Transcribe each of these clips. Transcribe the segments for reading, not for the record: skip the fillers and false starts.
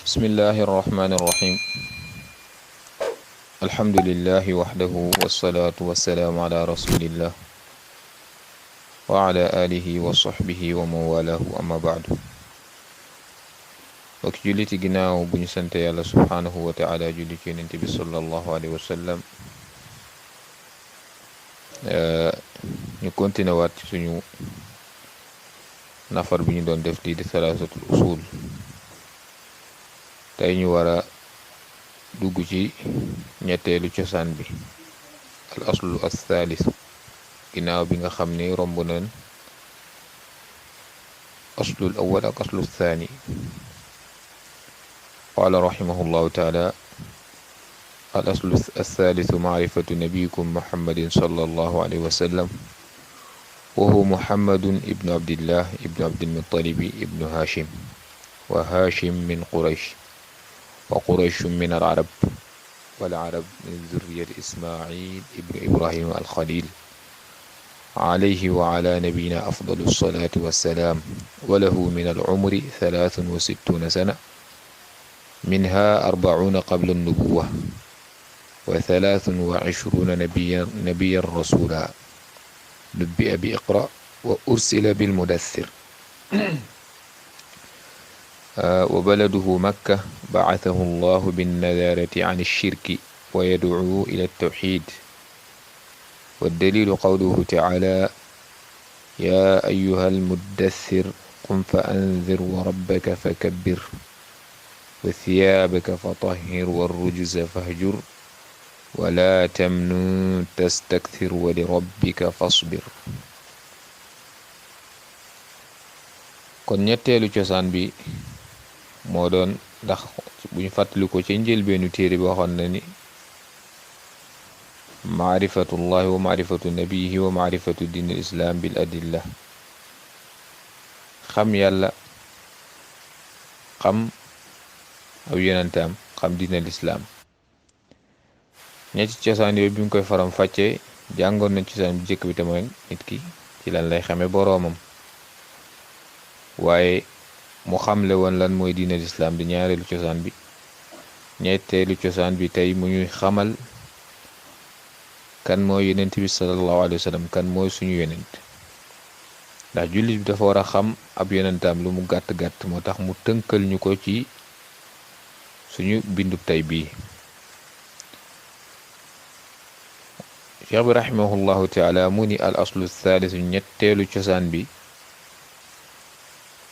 بسم الله الرحمن الرحيم. الحمد لله وحده والصلاة والسلام على رسول الله وعلى آله وصحبه ومن والاه أما بعد. mbokk julliti ginnaaw bu ñu sante yàlla subhaanahu wa taala julli ci yonent bi sallallahu alayhi wa sallam, ñu continué waat ci suñu nafar bi ñu doon def lii di salaasatul usul. tey ñu war a dugg ci ñetteelu cosaan bi, al aslu althalis, ginnaaw bi nga xam ne romb nañ aslul awal ak aslu thani. قال رحمه الله تعالى: الأصل الثالث معرفة نبيكم محمد صلى الله عليه وسلم، وهو محمد ابن عبد الله ابن عبد المطلب ابن هاشم، وهاشم من قريش، وقريش من العرب، والعرب من ذرية إسماعيل ابن إبراهيم الخليل عليه وعلى نبينا أفضل الصلاة والسلام، وله من العمر 63 سنة، منها 40 قبل النبوة، و23 نبيا رسولا، نبئ بإقرأ وأرسل بالمدثر، وبلده مكة، بعثه الله بالنذارة عن الشرك ويدعو إلى التوحيد. والدليل قوله تعالى: يا أيها المدثر قم فأنذر وربك فكبر وثيابك فطهر والرجز فاهجر ولا تمنن تستكثر ولربك فاصبر. kon ñetteelu cosaan bi moo doon, ndax buñ fàttali ko ci njëlbeenu téere bi waxoon na ni maarifatullahi wa maarifatu nabiyihi wa maarifatu diinil islam bil adilla. xam yàlla, xam aw yonentam, xam diinal islaam. ñetti cosaan yooyu bi mu koy faram fàccee jàngoon nañ cosaan bu jëkk bi te mooy nit ki ci lan lay xame boroomam, waaye mu xamle woon lan mooy diinal islaam di ñaareelu cosaan bi. ñetteelu cosaan bi tey mu ñuy xamal kan mooy yonent bi sallallahu alayhi wa sallam, kan mooy suñu yonent. ndax jullit bi dafa war a xam ab yonentam lu mu gàtt-gàtt, moo tax mu tënkal ñu ko ci suñu bindub tey bii. cheikh bi rahimahullahu taala mu ni al aslu thalis, ñetteelu cosaan bi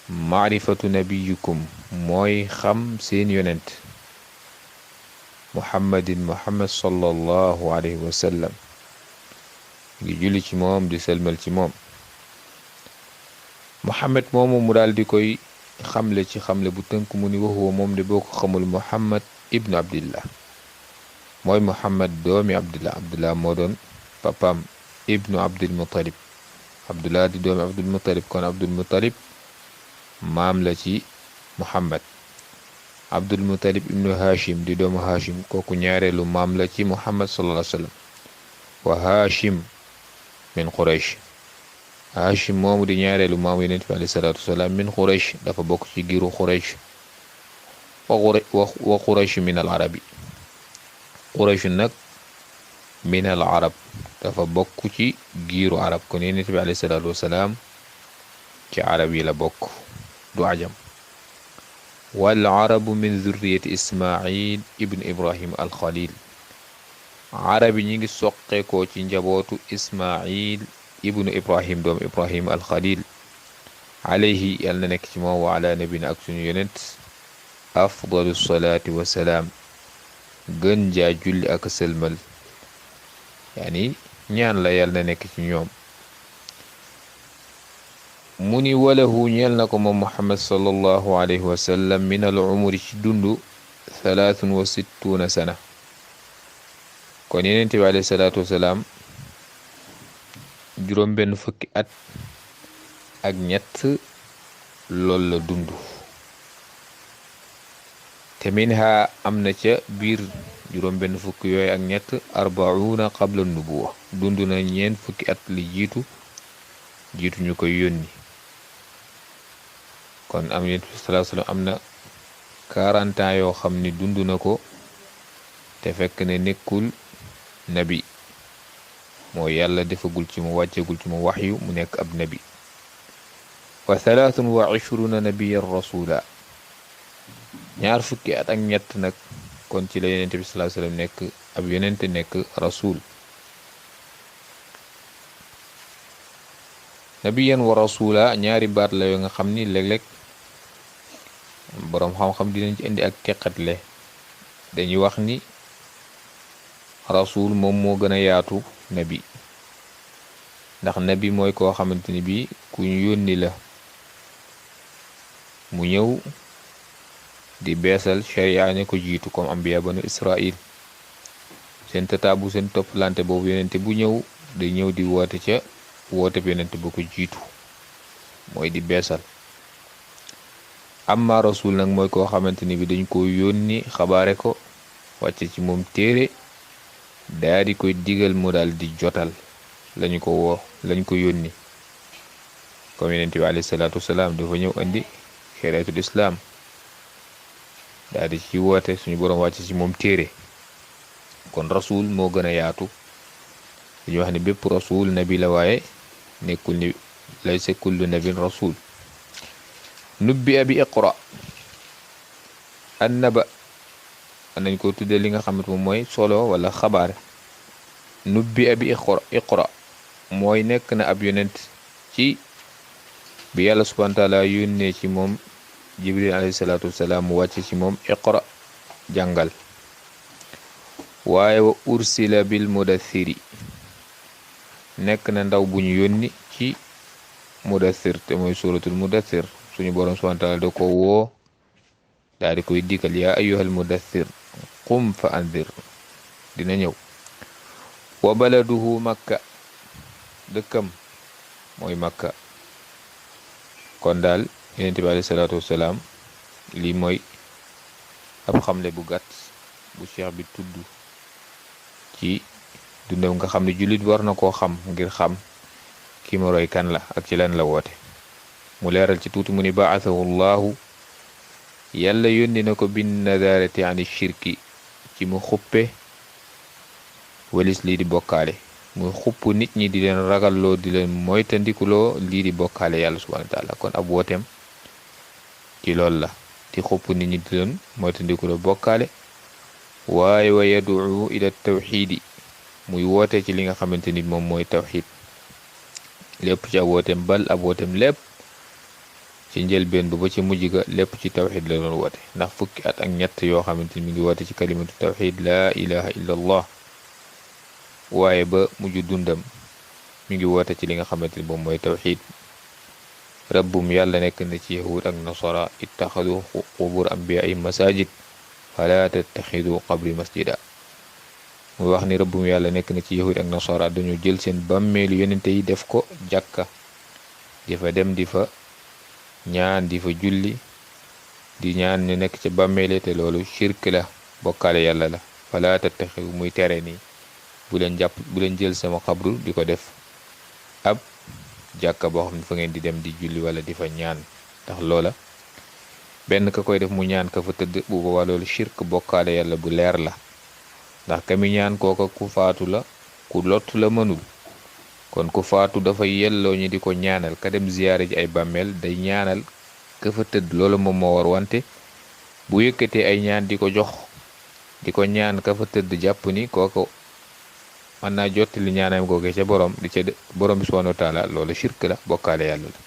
maarifatu nabiyukum, mooy xam seen yonent muhammad sallallahu alayhi wa sallam, ngi julli ci moom di selmal ci moom. muhammad moomu mu daal di koy xamle ci xamle bu tënk mu ni waxuwa moom de boo ko xamul muhammad ibnu abdillah, mooy muhammad doomi abdillah. abdillah moo doon papaam, ibnu abdul muttalib, abdullah di doomi abdul muttalib, kon abdul muttalib maam la ci muhammad. abdul muttalib ibnu hashim di doomu hashim, kooku ñaareelu maam la ci muhammad sallallahu alayhi wa sallam. wa hashim min quraysh, hashim moomu di ñaareelu maamu yonent bi alayhi salaatu wasalaam, min quraysh, dafa bokk ci giiru quraysh. wa quraysh min al arabi, quraysh nag min al arab, dafa bokk ci giiru arab, kon yonent bi alayhi salaatu wasalaam ci arab yi la bokk, du ajam. wal arabu min zurriyati ismail ibn ibrahim al khalil, arab yi ñi ngi soqeekoo ci njabootu ismail ibnu ibrahim, doom ibrahim al khalil, alayhi yàlla na nekk ci moom, wa ala nabina ak suñu yonent afdalu salaati wasalaam, gën jaa julli ak sëlmal, yaani ñaan la yàlla na nekk ci ñoom. mu ni walahu ñeel na ko moom muhammad sallallahu alayhi wa sallam min al umri ci dundu 63 sana, kon yonent bi alayhi salaatu wasalaam juróom benn fukki at ak ñett loolu la dund. te minha am na ca biir juróom benn fukki yooyu ak ñett 40 qabla nubuwa, dund na ñeent fukki at li jiitu ñu koy yónni. kon am yonent bi sallallahu alayhi wa sallam am na 40 ans yoo xam ni dund na ko te fekk ne nekkul nabi, mooy yàlla defagul ci mu wàccegul ci mu waxyu mu nekk ab nabi. wa 23 nabiyan rasula, 20 at ak ñett nag kon ci la yonente bi sallallahu alayhi wasallam nekk ab yonente, nekk rasul. nabiyan wa rasula ñaari baat la yoo nga xam ni léeg-léeg boroom xam-xam dinañ ci indi ak teqatle. dañuy wax ni rasul moom moo gën a yaatu nabi, ndax nabi mooy koo xamante ni bii ku ñu yónni la mu ñëw di beesal sharia ne ko jiitu, comme ambiya banu Israil. seen tataabu seen toppalante boobu yonente bu ñëw day ñëw di woote ca woote bi yonente bu ko jiitu, mooy di beesal. amma rasul nag mooy koo xamante ni bi dañ ko yónni xabaare ko, wàcce ci moom téere, daa di koy digal mu daal di jotal lañu ko woo lañ ko yónni. comme yonente bi alayhi salaatu wasalaam dafa ñëw andi shariatul islam, daa di ci woote, suñu boroom wàcce ci moom téere. kon rasul moo gën a yaatu. dañuy wax ni bépp rasul nabi la, waaye nekkul ni laysa kullu nabin rasul. nubbi bi iqra, annaba nañ ko tuddee li nga xamante moom mooy solo wala xabaar. nubbi bi iqra mooy nekk na ab yonent ci bi yàlla subhanahu wa taala yónnee ci moom jibril alayhi salaatu wasalaam mu wàcce ci moom iqra, jàngal. waaye wa ursila bil mudathiri, nekk na ndaw bu ñu yónni ci mudathir te mooy suratul mudathir. suñu boroom subhanahu wa taala da ko woo daal di koy digal yaa ayyuhal mudathir qum fa andir, dina ñëw. wa baladuhu makka, dëkkam mooy makka. kon daal yonent bi alayhi salaatu wasalaam lii mooy ab xamle bu gàtt bu cheikh bi tudd ci dundam, nga xam ne jullit war na koo xam ngir xam ki ma roy kan la ak ci lan la woote. mu leeral ci tuuti mu ni ba'athahu llahu, yàlla yónni na ko bin nadarati ani shirki, ci mu xuppe walis lii di bokkaale, muy xupp nit ñi di leen ragalloo, di leen moytandikuloo lii di bokkaale yàlla subhanahu wa taala. kon ab wooteem ci loolu la, di xupp nit ñi di leen moytandikuloo bokkaale. waaye wa yad'u ila tawxiidi, muy woote ci li nga xamante ni moom mooy tawxiid. lépp ci ab wooteem, bal ab wooteem lépp ci njëlbeen ba ci mujj ga lépp ci tawxiid la doon woote. ndax fukki at ak ñett yoo xamante ni mi ngi woote ci kalimatu tawxiid laa ilaha illa allah, waaye ba mujj dundam mi ngi woote ci li nga xamante ni moom mooy tawxiid. rabbum yàlla nekk na ci yahud ak nasara, ittaxadu qubur anbiyaai masajid fala tattaxidu qabri masjida. muy wax ni rabbum yàlla nekk na ci yahud ak nasara, dañu jël seen bàmmeelu yonente yi def ko jàkka, di fa dem di fa ñaan, di fa julli, di ñaan ñu nekk ca bàmmeele, te loolu shirk la, bokkaale yàlla la. fala tattaxidu, muy tere ni bu leen jël sama xabru di ko def ab jàkka boo xam ne fa ngeen di dem di julli wala di fa ñaan. ndax loola benn ka koy def mu ñaan ka fa tëdd, bu boobaa loolu shirk, bokkaale yàlla bu leer la. ndax ka mi ñaan kooka ku faatu la, ku lottu la, mënul. kon ku faatu dafa yelloo ñi di ko ñaanal. ka dem ziyaare ji ay bàmmeel day ñaanal ka fa tëdd, loolu moom moo war. wante bu yëkkatee ay ñaan di ko jox, di ko ñaan ka fa tëdd, jàpp ni kooku mën naa jottali ñaanam googee ca borom di ca borom bi subhanahu wa taala, loolu shirk la, bokkaale yàlla la.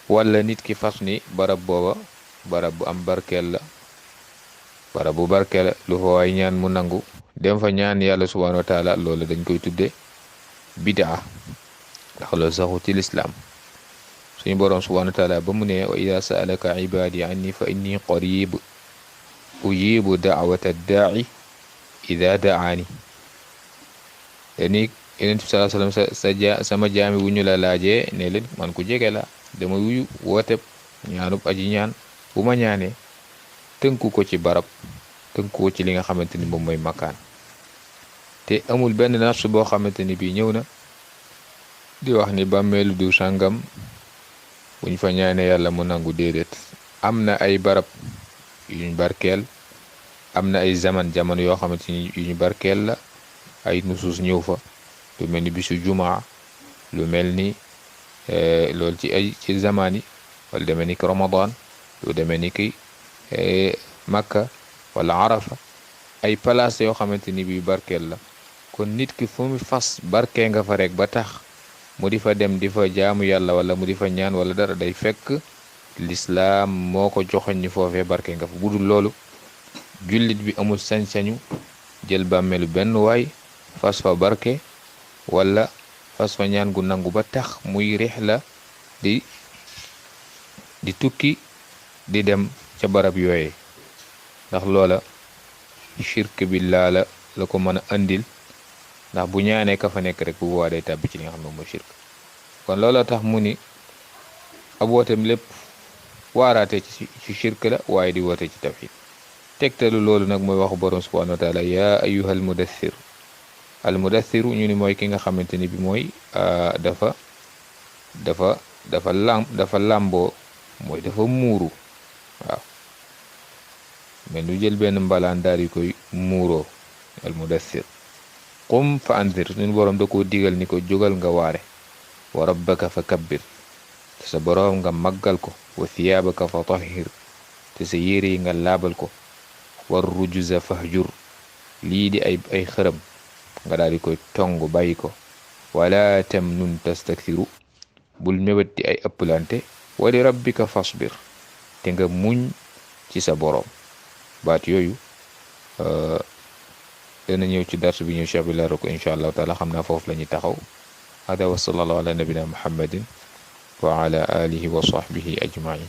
wala nit ki fas ni barab booba barab bu am barkeel la, barab bu barkeel la, lu fa waay ñaan mu nangu, dem fa ñaan yàlla subhanahu wa taala, loolu dañ koy tudde bid'a, ndax loolu saxu ci lislaam. suñu boroom subhanahu wa taala ba mu ne wa ida sa'alaka ibadi anni fa inni qarib ujibu da'wata da'i ida da'ani. dani yonent bi sallallahu alayhi wasallam sama jaami bu ñu la laajee ne leen man ku jege la, dama wuyu wooteb ñaanub aji ñaan. bu ma ñaanee tënku ko ci barab, tënku ko ci li nga xamante ni moom mooy makkaan. te amul benn nafs boo xamante ni bii ñëw na di wax ni bàmmeelu diw sàngam buñ fa ñaanee yàlla mu nangu. déedéet, am na ay barab yu ñu barkeel, am na ay jamono yoo xamante ni yu ñu barkeel la, ay nusuus ñëw fa lu mel ni bisu jumaa, lu mel ni loolu ci zamaan yi, wala demee ni ki Ramadan, lu demee ni ki Makka wala Arafa, ay palaas yoo xamante ni bi barkeel la. kon nit ki fu mu fas barke nga fa rek ba tax mu di fa dem di fa jaamu yàlla wala mu di fa ñaan wala dara, day fekk lislaam moo ko joxoñ ni foofee barke nga fa. budul loolu jullit bi amul sañ-sañu jël bàmmeelu benn waay fas fa barke wala fas fa ñaan gu nangu ba tax muy rihla di tukki di dem ca barab yooye, ndax loola shirk billah la ko mën a andil, ndax bu ñaanee ka fa nekk rek bu boobaa day tàbbi ci li nga xam ne mooy shirk. kon loola tax mu ni ab wooteem lépp waaraate ci shirk la, waaye di woote ci tawhid. tegtalu loolu nag mooy waxu borom subhanahu wa taala, yaa ayyuhal mudaththir. al mudathiru ñu ni mooy ki nga xamante ni bi mooy dafa làmboo, mooy dafa muuru. waaw mais lu jël benn mbalaan daal di koy muuroo, al mudaththir. qum fa anzir, ñun boroom da koo digal ni ko jógal nga waare. wa rabbaka fa kabbir, te sa boroom nga màggal ko. wa thiyaabaka fa tahhir, te sa yére yi nga laabal ko. war rujuza fahjur, lii di ay xërëm nga daal di koy tong bàyyi ko. wala tamnun tastaktiru, bul mébét di ay ëpplante. wa li rabbika fasbir, te nga muñ ci sa boroom. baat yooyu dana ñëw ci dars bi ñëw cheikh bi leeral ko incha allahu taala. xam naa foofu la ñuy taxaw. hada wa sallallahu ala nabina muhammadin wa ala alihi wa sahbihi ajmain.